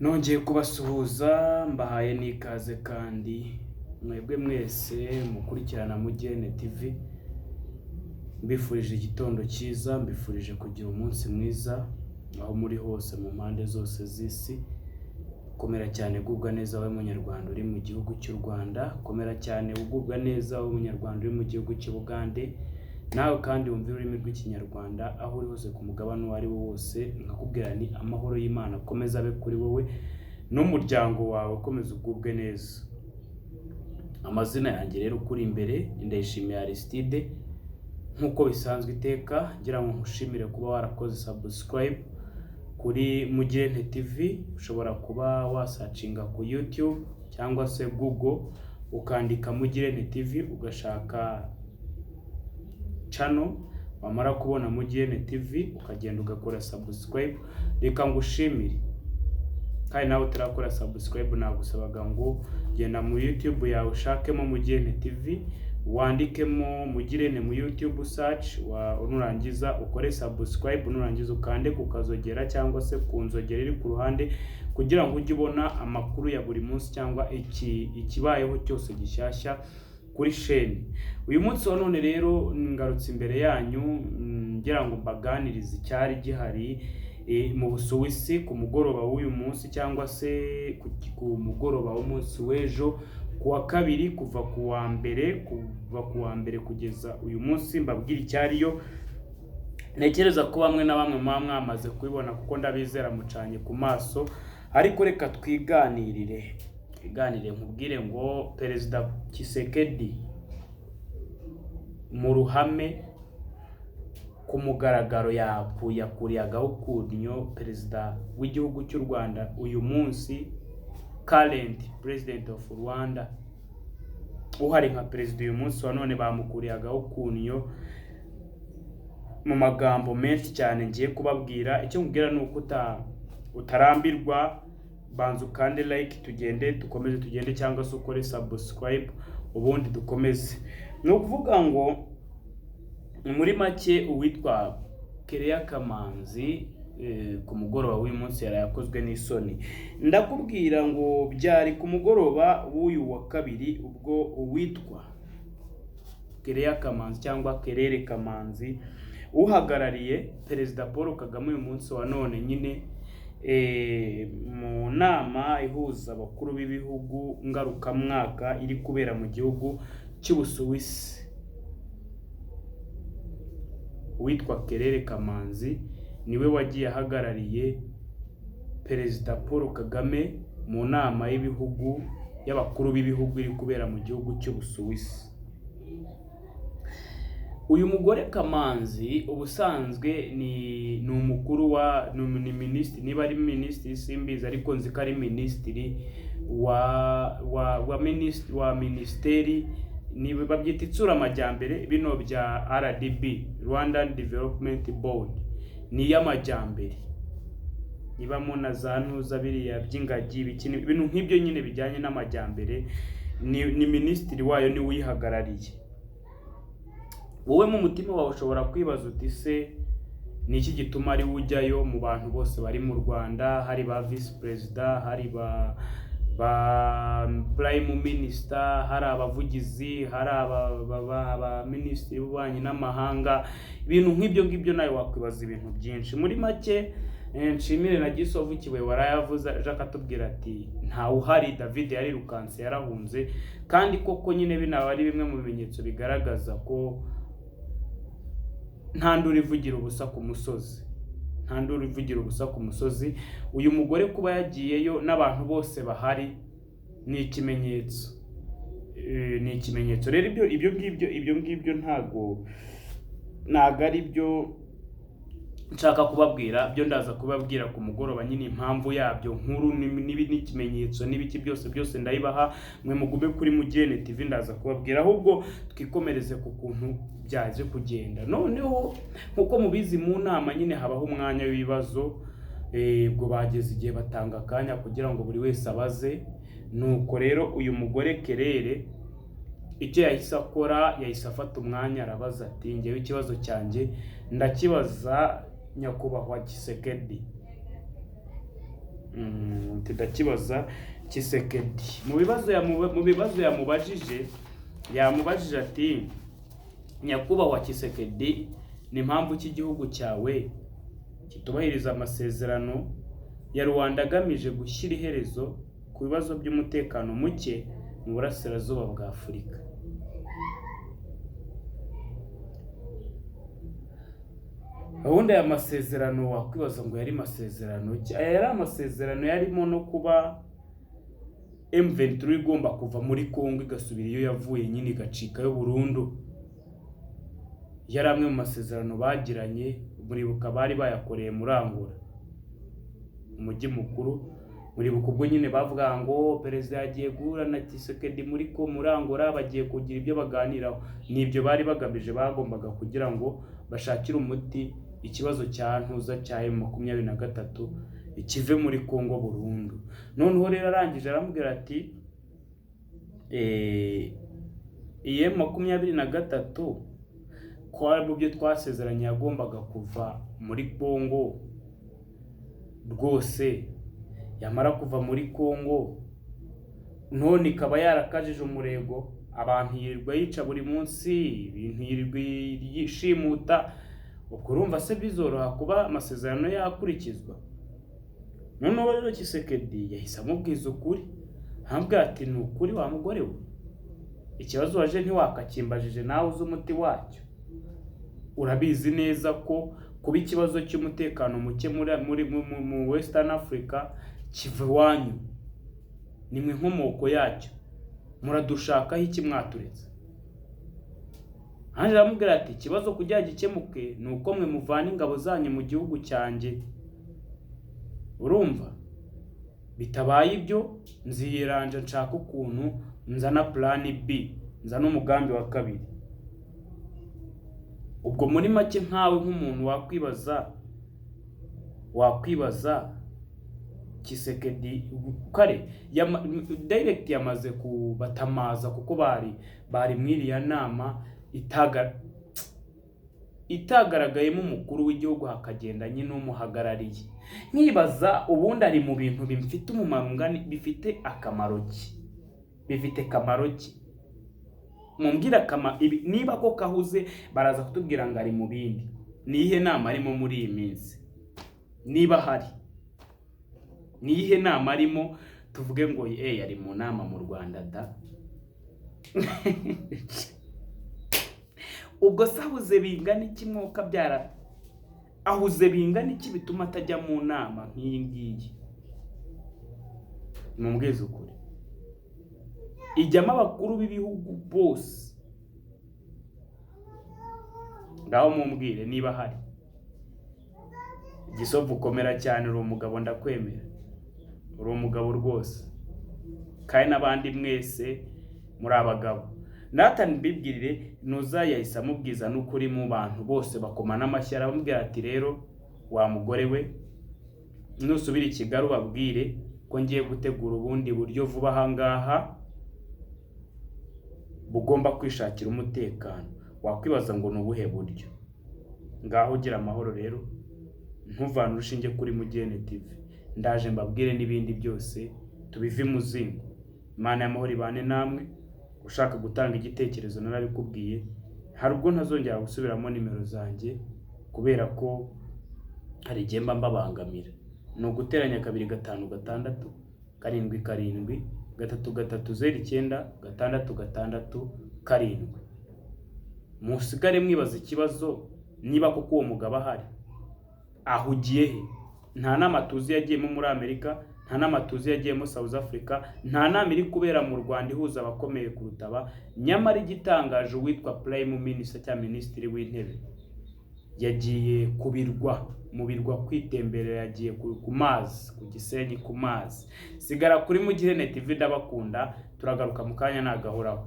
Nongeye kubasuhuza, mbahaye n'ikaze kandi mwebwe mwese mukurikirana Mugirente TV, mbifurije igitondo cyiza, mbifurije kugira umunsi mwiza aho muri hose mu mpande zose z'isi. Komera cyane, gubwa neza wowe munyarwanda uri mu gihugu cy'u Rwanda, komera cyane ugubwa neza wowe munyarwanda uri mu gihugu cy'Ubugande, nawe kandi wumva ururimi rw'Ikinyarwanda aho uri hose ku mugabane uwo ari wo wose, nkakubwira ni amahoro y'Imana akomeze abe kuri wowe n'umuryango wawe, ukomeze ugubwe neza. Amazina yanjye rero ukuri imbere ni Ndayishimiye Aristide, nk'uko bisanzwe iteka ngira ngo nkushimire kuba warakoze subscribe kuri Mugirente TV. Ushobora kuba wasearchinga ku YouTube cyangwa se Google, ukandika Mugirente TV, ugashaka channel, wamara kubona Mugirente TV ukagenda ugakora subscribe. Reka ngushimire kandi nawe utarakora subscribe, nagusabaga ngo genda mu YouTube yawe ushakemo Mugirente TV, wandikemo Mugirente mu YouTube search, nurangiza ukore subscribe, nurangiza ukande ku kazogera cyangwa se ku nzogera iri ku ruhande kugira ngo ujye ubona amakuru ya buri munsi cyangwa ikibayeho cyose gishyashya kuri sheni. Uyu munsi wa none rero ngarutse imbere yanyu ngira ngo mbaganirize icyari gihari mu Busuwisi ku mugoroba w'uyu munsi cyangwa se ku mugoroba w'umunsi w'ejo ku wa kabiri, kuva ku wa mbere, kuva ku wa mbere kugeza uyu munsi, mbabwira icyariyo. Ntekereza ko bamwe na bamwe muba mwamaze kubibona kuko ndabizera mucanye ku maso, ariko reka twiganirire, twiganire nkubwire ngo Perezida Tshisekedi mu ruhame ku mugaragaro yakuriyagaho kunnyo perezida w'igihugu cy'u Rwanda uyu munsi, current president of Rwanda, uhari nka perezida uyu munsi wa none, bamukuriyagaho kunnyo mu magambo menshi cyane ngiye kubabwira. Icyo nkubwira ni uko utarambirwa, banza ukande like tugende, dukomeze tugende, cyangwa se ukore subscribe ubundi dukomeze. Ni ukuvuga ngo muri make uwitwa Kereya Kamanzi ku mugoroba w'uyu munsi yaraye akozwe n'isoni. Ndakubwira ngo byari ku mugoroba w'uyu wa kabiri ubwo uwitwa Kereya Kamanzi cyangwa Kerere Kamanzi, uhagarariye Perezida Paul Kagame uyu munsi wa none nyine mu nama ihuza abakuru b'ibihugu ngarukamwaka iri kubera mu gihugu cy'Ubusuwisi, uwitwa Kerere Kamanzi niwe wagiye ahagarariye Perezida Paul Kagame mu nama y'ibihugu, y'abakuru b'ibihugu iri kubera mu gihugu cy'Ubusuwisi. Uyu mugore Kamanzi ubusanzwe ni umukuru wa ni minisitiri, niba ari minisitiri simbizi, ariko nzi ko ari minisitiri wa minisiteri ni babyita itsura amajyambere, bino bya RDB, Rwanda Development Board, ni iy'amajyambere, ibamo na za ntuza biriya by'ingagi, ibiki, ibintu nk'ibyo nyine bijyanye n'amajyambere. Ni minisitiri wayo, niwe uyihagarariye. Wowe mu mutima wawe ushobora kwibaza uti: "Se ni iki gituma ari we ujyayo mu bantu bose bari mu Rwanda?" Hari ba visi perezida, hari ba prime minister, hari abavugizi, hari aba minisitiri b'ububanyi n'amahanga, ibintu nk'ibyo ngibyo. Nawe wakwibaza ibintu byinshi. Muri make nshimire na Gisovu Kibuye warayavuze aje akatubwira ati: "Ntawe uhari, David yarirukanse, yarahunze." Kandi koko nyine binaba ari bimwe mu bimenyetso bigaragaza ko nta nduru ivugira ubusa ku musozi, nta nduru ivugira ubusa ku musozi. Uyu mugore kuba yagiyeyo n'abantu bose bahari ni ikimenyetso. Ni ikimenyetso rero. Ibyo ngibyo ntago ari byo nshaka kubabwira. Byo ndaza kubabwira ku mugoroba nyine impamvu yabyo nkuru n'ikimenyetso n'ibiki byose byose ndayibaha. Mwe mugume kuri Mugirente TV, ndaza kubabwira. Ahubwo twikomereze ku kuntu byaje kugenda. Noneho nk'uko mubizi, mu nama nyine habaho umwanya w'ibibazo. Ubwo bageze igihe batanga akanya kugira ngo buri wese abaze. Nuko rero uyu mugore Kerere icyo yahise akora, yahise afata umwanya arabaza ati: "Ngewe ikibazo cyanjye ndakibaza nyakubahwa Tshisekedi." Ndakibaza Tshisekedi mu bibazo yamubajije ati: "Nyakubahwa Tshisekedi, ni impamvu ki igihugu cyawe kitubahiriza amasezerano ya Luanda agamije gushyira iherezo ku bibazo by'umutekano muke mu burasirazuba bwa Afurika?" Gahunda ya masezerano, wakwibaza ngo yari masezerano ki? Aya yari amasezerano yarimo no kuba M23 igomba kuva muri Congo igasubira iyo yavuye nyine, igacikayo burundu. Yari amwe mu masezerano bagiranye, muribuka bari bayakoreye muri Angola, umujyi mukuru. Muribuka ubwo nyine bavuga ngo perezida yagiye guhura na Tshisekedi muri Angola, bagiye kugira ibyo baganiraho. Nibyo bari bagamije, bagombaga kugira ngo bashakire umuti ikibazo cya ntuza cya M23 ikive muri Congo burundu. Noneho rero arangije aramubwira ati iyi M23 ko ari mu byo twasezeranye yagombaga kuva muri Congo rwose, yamara kuva muri Congo none ikaba yarakajije umurego, abantu yirirwa yica buri munsi, ibintu yirirwa yishimuta, ubwo urumva se bizoroha kuba amasezerano yakurikizwa? Noneho rero Tshisekedi yahise amubwiza ukuri, aramubwira ati: "Ni ukuri wa mugore we, ikibazo waje ntiwakakimbajije, nawe uzi umuti wacyo. Urabizi neza ko kuba ikibazo cy'umutekano muke muri mu Western Africa kiva iwanyu, nimwe nkomoko yacyo, muradushakaho iki mwaturetse?" Ange aramubwira ati: "Ikibazo kugira gikemuke ni uko mwe muvana ingabo zanyu mu gihugu cyanjye, urumva bitabaye ibyo nziyiranja nshaka ukuntu nzana plan B, nzana umugambi wa kabiri." Ubwo muri make nkawe nk'umuntu wakwibaza Tshisekedi kare direct yamaze kubatamaza, kuko bari mwiriya nama itagaragayemo umukuru w'igihugu, hakagenda nyine umuhagarariye. Nkibaza ubundi ari mu bintu bifite umumaro ungana, bifite akamaro ki? Bifite kamaro ki? Mumbwira ibi, niba ko kahuze baraza kutubwira ngo ari mu bindi. Ni iyihe nama arimo muri iyi minsi? Niba hari ni iyihe nama arimo? Tuvuge ngo ari mu nama mu Rwanda da. Ubwo se ahuze bingana iki mwuka byara? Ahuze bingana iki bituma atajya mu nama nk'iyi ngiyi? Mumbwize ukuri, ijyamo abakuru b'ibihugu bose. Ngaho mumbwire niba hari. Gisovu ukomera cyane, uri umugabo ndakwemera, uri umugabo rwose, kandi n'abandi mwese muri abagabo. Nathan mbibwirire nuza yahise amubwiza n'ukuri mu bantu bose bakoma n'amashyi, aramubwira ati: "Rero wa mugore we, nusubira i Kigali ubabwire ko ngiye gutegura ubundi buryo vuba aha ngaha bugomba kwishakira umutekano." Wakwibaza ngo ni ubuhe buryo? Ngaho ugira amahoro rero, ntuvane urushinge kuri Mugirente TV, ndaje mbabwire n'ibindi byose tubive imuzingo. Imana y'amahoro ibane namwe. Ushaka gutanga igitekerezo narabikubwiye, hari ubwo ntazongera gusubiramo nimero zanjye kubera ko hari igihe mba mbabangamira. Ni uguteranya 2 5 6 7 7 3 3 0 9 6 6 7. Musigare mwibaza ikibazo niba koko uwo mugabo ahari, ahugiye he? Nta nama tuzi yagiyemo muri Amerika, nta nama tuzi yagiyemo South Africa, nta nama iri kubera mu Rwanda ihuza abakomeye kuruta aba. Nyamara igitangaje, uwitwa Prime Minister cyangwa Minisitiri w'Intebe yagiye ku birwa, mu birwa kwitemberera, yagiye ku mazi, ku Gisenyi ku mazi. Sigara kuri Mugirente TV, ndabakunda, turagaruka mu kanya nagahoraho.